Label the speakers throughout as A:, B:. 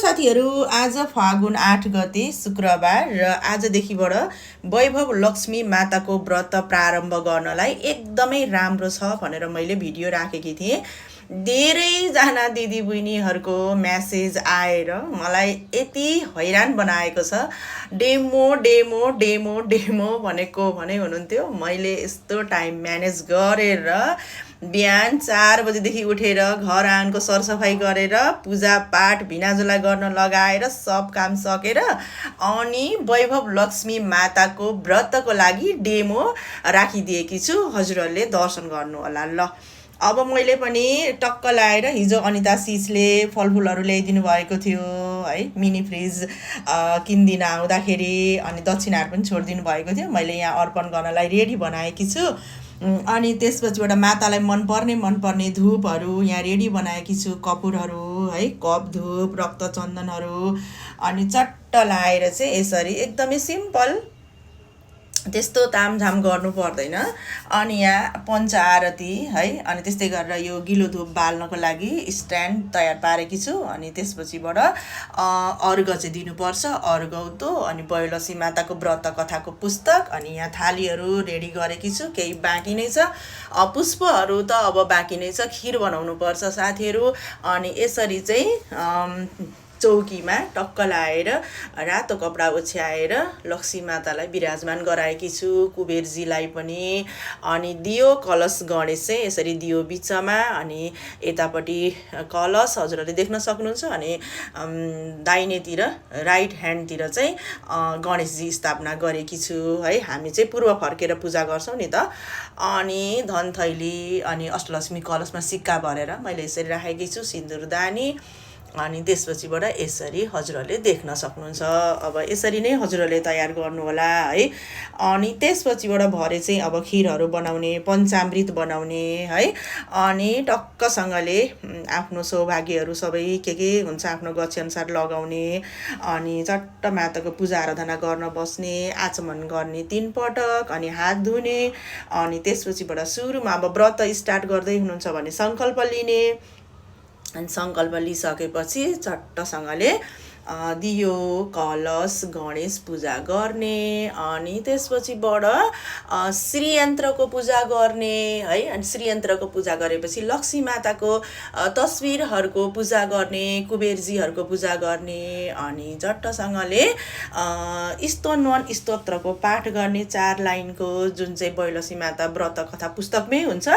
A: साथीहरू, आज फागुन 8 गते शुक्रबार र आजदेखिबाट वैभव लक्ष्मी माताको व्रत प्रारम्भ गर्नलाई एकदमै राम्रो छ भनेर मैले भिडियो राखेकी थिएँ। धेरैजना दिदीबहिनीहरूको म्यासेज आएर मलाई यति हैरान बनाएको छ। डेमो डेमो डेमो डेमो भनेको भने हुनुहुन्थ्यो। मैले यस्तो टाइम म्यानेज गरेर बिहान 4 बजेदेखि उठेर घर आँगनको सरसफाइ गरेर पूजापाठ भिनाजुला गर्न लगाएर सब काम सकेर अनि वैभव लक्ष्मी माताको व्रतको लागि डेमो राखिदिएकी छु। हजुरहरूले दर्शन गर्नु होला। ल अब मैले पनि टक्क लाएर हिजो अनिता सिसले फलफुलहरू ल्याइदिनु भएको थियो है, मिनी फ्रिज किन्दिन आउँदाखेरि अनि दक्षिणाहरू पनि छोडिदिनु भएको थियो। मैले यहाँ अर्पण गर्नलाई रेडी बनाएकी छु। अनि त्यसपछिबाट मातालाई मनपर्ने धुपहरू यहाँ रेडी बनाएकी छु। कपुरहरू है, कप धुप, रक्त चन्दनहरू अनि चट्ट लाएर चाहिँ यसरी एकदमै सिम्पल, त्यस्तो तामझाम गर्नु पर्दैन। अनि यहाँ पञ्च आरती है, अनि त्यस्तै गरेर यो गिलो धुप बाल्नको लागि स्ट्यान्ड तयार पारेकी छु। अनि त्यसपछिबाट अर्घ चाहिँ दिनुपर्छ, अर्घौतो अनि वैलसी माताको व्रत कथाको पुस्तक। अनि यहाँ थालीहरू रेडी गरेकी छु, केही बाँकी नै छ। पुष्पहरू त अब बाँकी नै छ, खिर बनाउनु पर्छ साथीहरू। अनि यसरी चाहिँ चौकीमा टक्क लाएर रातो कपडा ओछ्याएर लक्ष्मी मातालाई विराजमान गराएकी छु, कुबेरजीलाई पनि। अनि दियो कलश गणेश चाहिँ यसरी दियो बिचमा, अनि यतापट्टि कलश हजुरहरूले देख्न सक्नुहुन्छ। अनि दाहिनेतिर राइट ह्यान्डतिर चाहिँ गणेशजी स्थापना गरेकी छु है। हामी चाहिँ पूर्व फर्केर पूजा गर्छौँ नि त। अनि धनथैली अनि अष्टलक्ष्मी कलशमा सिक्का भरेर मैले यसरी राखेकी छु, सिन्दुरदानी। अनि त्यसपछिबाट यसरी हजुरहरूले देख्न सक्नुहुन्छ। अब यसरी नै हजुरहरूले तयार गर्नु होला है। अनि त्यसपछिबाट भरे चाहिँ अब खिरहरू बनाउने, पञ्चामृत बनाउने है। अनि टक्कसँगले आफ्नो सौभाग्यहरू सबै के हुन्छ आफ्नो गच्छेअनुसार लगाउने। अनि चट्ट माताको पूजा आराधना गर्न बस्ने, आचमन गर्ने 3 पटक, अनि हात धुने। अनि त्यसपछिबाट सुरुमा अब व्रत स्टार्ट गर्दै हुनुहुन्छ भने सङ्कल्प लिने। अनि सङ्कल्प लिइसकेपछि चट्टसँगले दियो कलश गणेश पूजा गर्ने। अनि त्यसपछिबाट श्रीयन्त्रको पूजा गर्ने है। अनि श्रीयन्त्रको पूजा गरेपछि लक्ष्मी माताको तस्बिरहरूको पूजा गर्ने, कुबेरजीहरूको पूजा गर्ने। अनि झट्टसँगले स्तोन्वन स्तोत्रको पाठ गर्ने 4 लाइनको, जुन चाहिँ वैलसी माता व्रत कथा पुस्तकमै हुन्छ।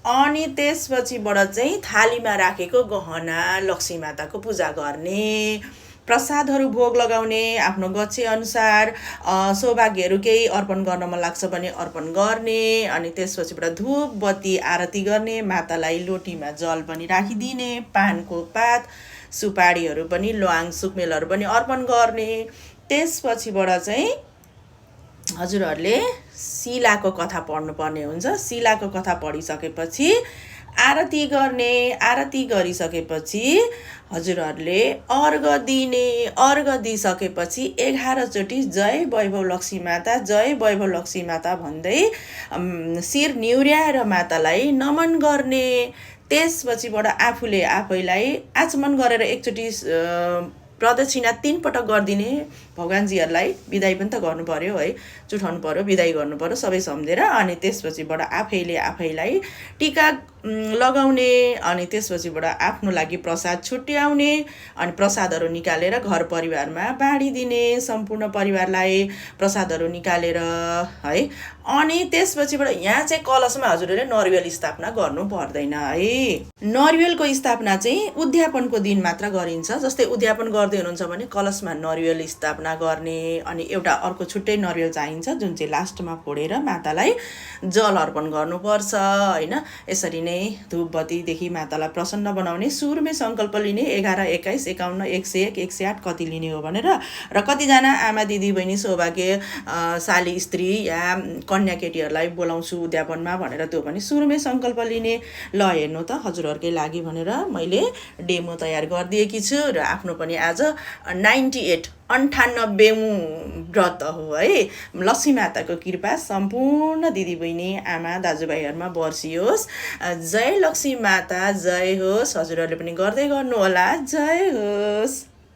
A: अनि त्यसपछिबाट चाहिँ थालीमा राखेको गहना लक्ष्मी माताको पूजा गर्ने, प्रसादहरू भोग लगाउने, आफ्नो गच्छे अनुसार सौभाग्यहरू केही अर्पण गर्न मन लाग्छ भने अर्पण गर्ने। अनि त्यसपछिबाट धूप बत्ती आरती गर्ने, मातालाई लोटीमा जल पनि राखिदिने, पानको पात सुपारीहरू पनि, ल्वाङ सुकमेलहरू पनि अर्पण गर्ने। त्यसपछिबाट चाहिँ हजुरहरूले शिलाको कथा पढ्नुपर्ने हुन्छ। शिलाको कथा पढिसकेपछि आरती गर्ने। आरती गरिसकेपछि हजुरहरूले अर्घ दिने। अर्घ दिइसकेपछि 11 चोटि जय वैभव लक्ष्मी माता, जय वैभव लक्ष्मी माता भन्दै शिर निहुर्याएर मातालाई नमन गर्ने। त्यसपछिबाट आफूले आफैलाई आचमन गरेर एकचोटि प्रदक्षिणा 3 पटक गरिदिने। भगवानजीहरूलाई बिदाई पनि त गर्नु पर्यो है, चुठाउनु पर्यो, बिदाई गर्नु पर्यो सबै सम्झेर। अनि त्यसपछिबाट आफैले आफैलाई टिका लगाउने। अनि त्यसपछिबाट आफ्नो लागि प्रसाद छुट्याउने। अनि प्रसादहरू निकालेर घर परिवारमा बाँडिदिने, सम्पूर्ण परिवारलाई प्रसादहरू निकालेर है। अनि त्यसपछिबाट यहाँ चाहिँ कलशमा हजुरहरूले नरिवल स्थापना गर्नु पर्दैन है। नरिवलको स्थापना चाहिँ उद्यापनको दिन मात्र गरिन्छ। जस्तै उद्यापन गर्दै हुनुहुन्छ भने कलशमा नरिवल स्थापना गर्ने। अनि एउटा अर्को छुट्टै नरिवल चाहिन्छ, जुन चाहिँ लास्टमा फोडेर मातालाई जल अर्पण गर्नुपर्छ होइन। यसरी नै धूपबत्तीदेखि मातालाई प्रसन्न बनाउने। सुरुमै सङ्कल्प लिने 11, 21, 51, 101, 108 कति लिने हो भनेर। र कतिजना आमा दिदी बहिनी सौभाग्यशाली स्त्री या कन्या केटीहरूलाई बोलाउँछु उद्यापनमा भनेर त्यो पनि सुरुमै सङ्कल्प लिने। ल हेर्नु त हजुरहरूकै लागि भनेर मैले डेमो तयार गरिदिएकी छु। र आफ्नो पनि आज 98औं व्रत हो है। लक्ष्मी माताको कृपा सम्पूर्ण दिदीबहिनी आमा दाजुभाइहरूमा बर्सियोस्। जय लक्ष्मी माता, जय होस्। हजुरहरूले पनि गर्दै गर्नु होला। जय होस्।